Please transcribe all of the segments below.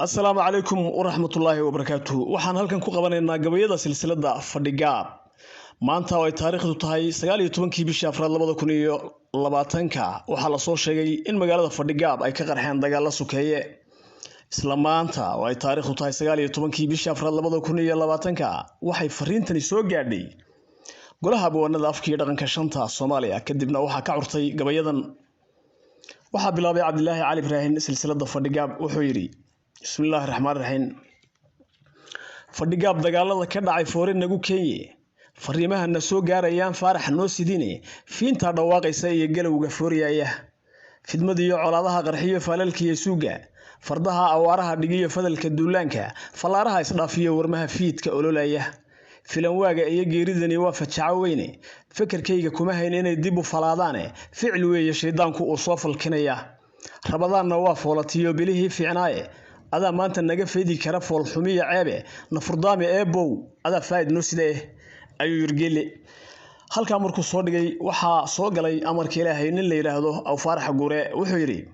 Asalaamu calaykum waraxmatullaahi wabarakaatuhu. Waxaan halkan ku qabanaynaa gabayada silsilada Fadhigaab. Maanta oo ay taariikhdu tahay 19-kii bishii afraad 2020-ka, waxaa lasoo sheegay in magaalada Fadhigaab ay ka qarxeen dagaalo sokeeye. Isla maanta oo ay taariikhdu tahay 19-kii bishii afraad 2020-ka, waxay fariintani soo gaadhay golaha abwaanada afka iyo dhaqanka shanta Soomaaliya. Kadibna waxaa ka curtay gabayadan. Waxaa bilaabay Cabdilaahi Cali Ibraahim silsilada Fadhigaab. Wuxuu yidhi: Bismillaahi raxmaan raxiim. Fadhigaab dagaalada ka dhacay foore nagu keenye, fariimaha na soo gaarayaan faarax noo sidine, fiintaa dhawaaqaysa iyo galowga fooryaaya, fidmadiiyo colaadaha qarxiyo faalalkiiyo suuga, fardaha awaaraha dhigiyo fadalka duulaanka, fallaaraha isdhaafiyo warmaha fiidka ololaya, filanwaaga iyo geeridani waa fajaco weyne. Fekerkayga kuma hayn inay dib u falaadaane, ficil weeye shaydaanku uu soo falkinaya. Rabadaanna waa foolatiyo bilihii fiicnaaye, adaa maanta naga faydi kara foolxumiyo ceebe, nafurdaami eebow, adaa faa'id noo sida eh, ayuu yirgeele. Halkaa markuu soo dhigay, waxaa soo galay amarka Ilaahay nin la yidhaahdo Awfaarax Guure. Wuxuu yidhi: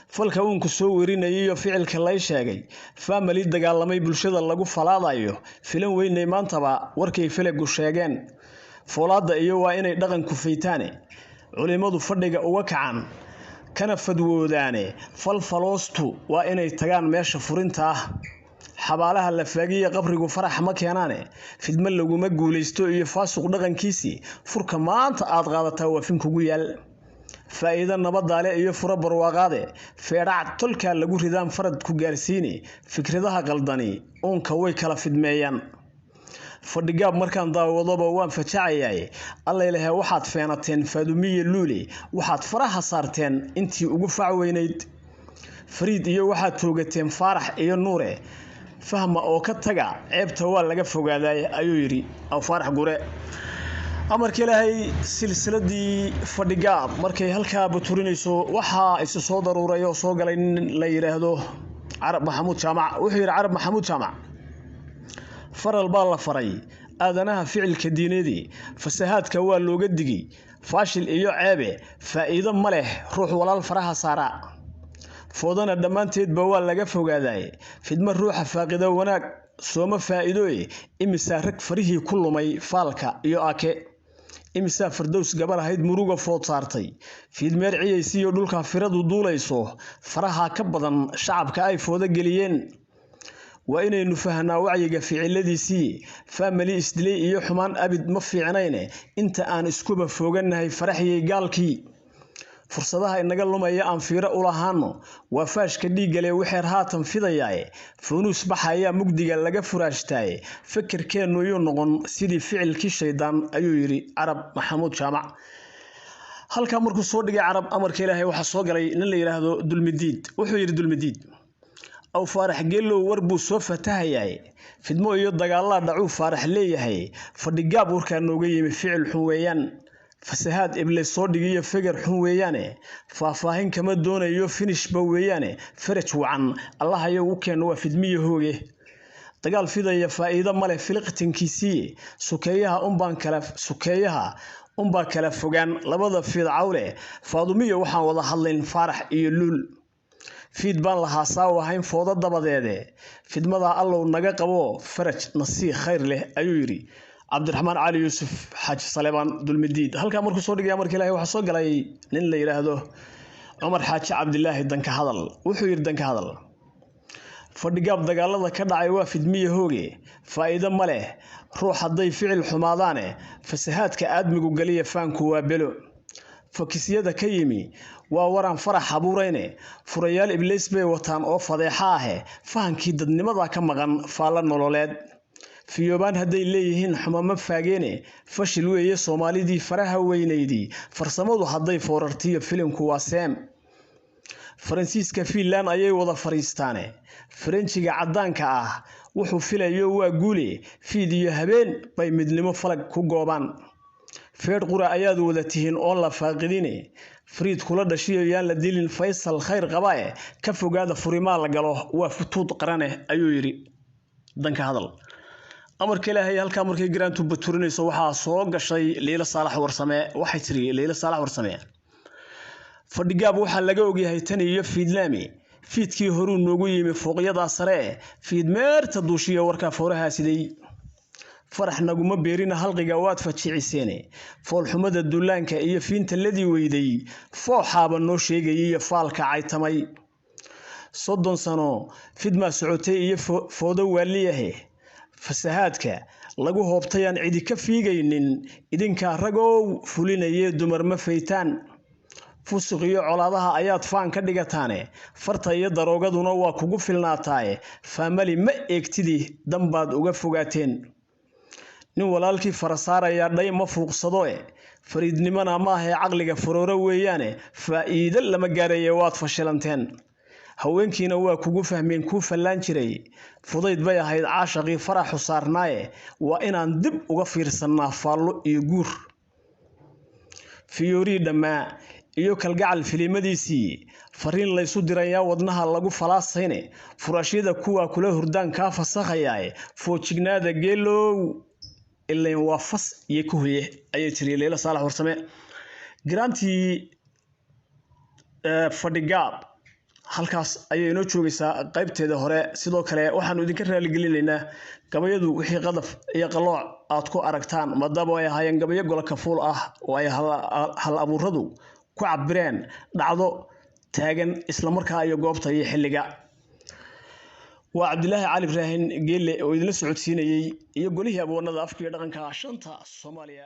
Falka uunku soo werinayay iyo ficilka lay sheegay, faamali dagaalamay bulshada lagu falaadayo, filan weynay maantaba warkay felagu sheegeen. Foolaadda iyo waa inay dhaqanku faytaane, culimmadu fadhiga uga kacaan kana fadwoodaane, falfaloostu waa inay tagaan meesha furinta ah. Xabaalaha la faagiya qabrigu farax ma keenaane, fidmo laguma guulaysto iyo faasuq dhaqankiisii, furka maanta aad qaadataa waa fin kugu yaal. Faa'iido nabadaale iyo furo barwaaqaade, feedhac tolkaa lagu ridaan farad ku gaarsiine, fikradaha qaldani uunka way kala fidmeeyaan. Fadhigaab markaan daawadoba waan fajacayaaye, Allailahe waxaad feenateen Faadumiye Luule, waxaad faraha saarteen intii ugu fac weynayd, Fariid iyo waxaad toogateen Faarax iyo Nuure. Fahma oo ka taga ceebta waa laga fogaaday, ayuu yidhi Aw Faarax Gure. Amarka Ilaahay silsiladii Fadhigaab markay halkaa buturinayso, waxaa isu soo daruuray oo soo galay nin la yidhaahdo Carab Maxamuud Jaamac. Wuxuu yidhi Carab Maxamuud Jaamac: Faral baa la faray aadanaha ficilka diineedii, fasahaadka waa looga digay faashil iyo ceebe, faa'iido ma leh ruux walaal faraha saara, foodana dhammaanteedba waa laga fogaadaye, fidmo ruuxa faaqida wanaag sooma faa'iidooye. Imisaa rag farihii ku lumay faalka iyo ake? Imisaa Fardows gabar ahayd muruga food saartay? Fiidmeer ciyaysiiyo dhulka firadu duulayso, faraha ka badan shacabka ay foodo geliyeen. Waa inaynu fahnaa wacyiga ficiladiisii, faamali isdilay iyo xumaan abid ma fiicnayne, inta aan iskuba fooganahay faraxyay gaalkii. Fursadaha inaga lumaya aan fiiro u lahaano, waa faashka dhiiggale waxeer haatan fidayaaye, funuus baxayaa mugdiga laga furaashtaaye, fikirkeennu yuu noqon sidii ficilkii shaydaan, ayuu yidhi Carab Maxamuud Jaamac. Halkaa markuu soo dhigay Carab, amarka Ilaahay waxaa soo galay nin la yidhaahdo Dulmidiid. Wuxuu yidhi Dulmidiid: Aw Faarax Geelow war buu soo fatahayaay, fidmo iyo dagaalaa dhacuu Faarax leeyahay. Fadhigaab warkaa nooga yimi ficil xun weeyaan, fasahaad ibliis soo dhigiyo feger xun weeyaane, faahfaahin kama doonayo finishba weeyaane, faraj wacan Allahayow u keen, waa fidmiyo hooge. Dagaal fidaya faa'iido male filiqtankiisii, sukeeyaha unbaan kala sukeeyaha unbaa kala fogaan labada fiidcawle, Faadumiyo waxaan wada hadlayn Faarax iyo Luul, fiid baan lahaa saaw ahayn foodo dabadeede, fidmadaa Allow naga qabo, faraj nasii khayr leh, ayuu yidhi Cabdiraxmaan Cali Yuusuf Xaaji Saleebaan Dulmidiid. Halkaa markuu soo dhigaya, marka Ilahay waxaa soo galay nin la yidhaahdo Cumar Xaaji Cabdilaahi Danka Hadal. Wuxuu yidhi Danka Hadal: Fadhigaab dagaalada ka dhacay waa fidmiya hooge, faa'iido ma leh ruux hadday ficil xumaadaane, fasahaadka aadmigu galiya faanku waa belo, fakisyada ka yimi waa waraan farax abuurayne, furayaal ibliis bay wataan oo fadeexa ahe, fahankii dadnimada ka maqan faalla nololeed, fiyoobaan hadday leeyihiin xumama faageene, fashil weeye Soomaalidii faraha weynaydii, farsamadu hadday foorartiyo filimku waa seem. Faransiiska Fiinland ayay wada fariistaane, Faranjiga caddaanka ah wuxuu filayo waa guule, fiid iyo habeen bay midnimo falag ku goobaan. Feedh qura ayaad wada tihiin oon la faaqidine, Fariid kula dhashiyo yaan la dilin Faysal khayr qabae, ka fogaada furimaa la galo waa futuud qarane, ayuu yidhi Danka Hadal. Amarka Ilaahay halkaa markay garaantu baturinayso, waxaa soo gashay Liila Saalax Warsame. Waxay tiri Liila Saalax Warsame: Fadhigaab waxaa laga ogyahay tan iyo Fiidlaami Fiidkii horuu noogu yimi fooqyadaa sare, fiidmeerta duushiya warkaa foorahaa siday. Farax naguma beerina halqiga waad fajiciseene, foolxumada dullaanka iyo fiinta ladii weyday, fooxaaba noo sheegayay iyo faalka caytamay. 30 sano fidmaa socotay iyo foodo waaliyahe, fasahaadka lagu hoobtayaan cidi ka fiigaynin, idinkaa ragow fulinayee dumar ma faytaan. Fusuq iyo colaadaha ayaad faan ka dhigataane, farta iyo daroogaduna waa kugu filnaataaye, faamali ma eegtidii danbaad uga fogaateen. Nin walaalkii fara saarayaa dhay ma fuuqsadoe, fariidnimona maahee caqliga farooro weeyaane, faa'iido lama gaaraye waad fashilanteen. Haweenkiina waa kugu fahmeen kuu fallaan jiray, fudayd bay ahayd caashaqii faraxu saarnaaye, waa inaan dib uga fiirsannaa faallo iyo guur. Fiyoorii dhammaa iyo kalgacal filimadiisii, fariin laysu dirayaa wadnaha lagu falaasayne, furaashyada kuwaa kula hurdaan kaa fasakhayaaye, foojignaada geelow ilayn waa fas iyo ka hoye, ayay tiri Leyla Saalax Warsame. Giraantii fadhigaab halkaas ayay inoo joogaysaa qaybteeda hore. Sidoo kale waxaanu idinka raaligelinaynaa gabayadu wixii qadaf iyo qalooc aad ku aragtaan, maadaama ay ahaayeen gabayo golo kafuul ah oo ay hal abuuradu ku cabireen dhacdo taagan islamarkaa iyo goobta iyo xilliga. Waa Cabdilaahi Cali Ibraahin Geelle oo idinla socodsiinayey iyo golihii abwaanada afka iyo dhaqanka shanta Soomaaliya.